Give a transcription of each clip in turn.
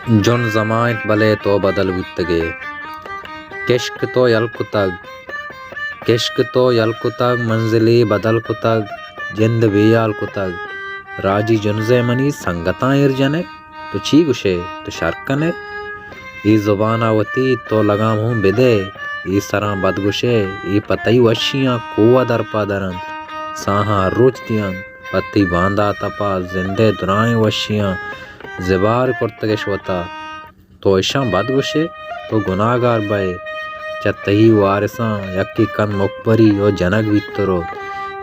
جنز ہما انت بلے تو بدل بوتگ ئے۔ کشک تو یل کتگ، کشک تو یل کتگ، منزلے بدل کتگ، جند بے ہیال کتگ۔ راجی جنز ءَ منی سنگتاں ایر جن ئے۔ تو چی گوش ئے؟ تو شر کن ئے؟ اے زبان ءَ وتی تو لگام ہوں بدئے۔ اے سراں بد گوش ئے، اے پہ تئی وشیاں کوہ ءَ درپا در انت۔ ساہاں ہر روچ دیاں، پہ تئی باندات ءَ پہ زند ءِ درائیں وشیاں زبہر کرتگش وتا۔ تو اشاں بد گوش ئے، تو گناہگار بئے۔ چہ تئی وارثاں یکے کند مکبری ءُ جنگ بیت ترو۔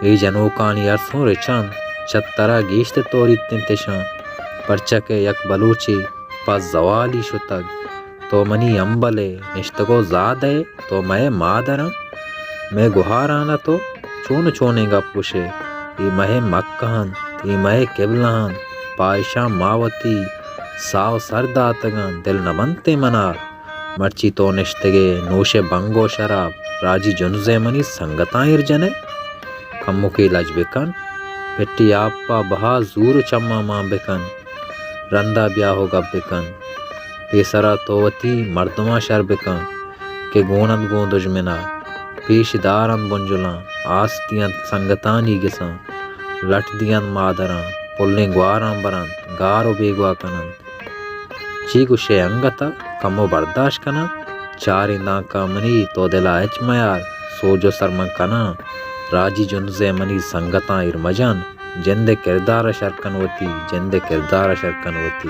اے جنوکانی ارس ہوں رچ انت، چہ ترا گیشتر توریت انت اشاں۔ پرچا کہ یک بلوچے پہ زوالی شتگ۔ تو منی ہمبل ئے، نشتگ ءُ زاد ئے، تو مئے مادر انت، مئے گہاران ءَ تو چون چونیں گپ گوش ئے؟ اے مئے مکہ انت، اے مئے قبلہ انت، پہ اشاں ما وتی ساہ ءُ سر داتگ انت، دل نہ بنت ئے منا۔ مرچی تو نشتگ ئے نوش ئے بنگ ءُ شراب، راجی جنز ءَ منی سنگتاں ایر جن ئے۔ کمکے لج بکن، پٹی آپ ءَ بہا زور ءُ چماں مان بکن۔ رندا بیا ءُ گپ بکن۔ پیسرا تو وتی مردماں شر بکن کہ گون انت گوں دژمنا۔ پیش دار انت بنجلاں، آس دینت سنگتانی گساں۔ لٹ دینت مادراں، پلیں گواراں برنت، گار ءُ بیگواہ کننت۔ چی گوش ئے انگت ءَ کمو برداشت کناں؟ چاریں دانکاں منی تو دل ءَ ہچ میار، سوج ءُ سر من کناں۔ راجی جنز ءَ منی سنگتاں ایر مجن، جند ءِ کردار ءَ شر کن وتی، جند ءِ کردار ءَ شر کن وتی۔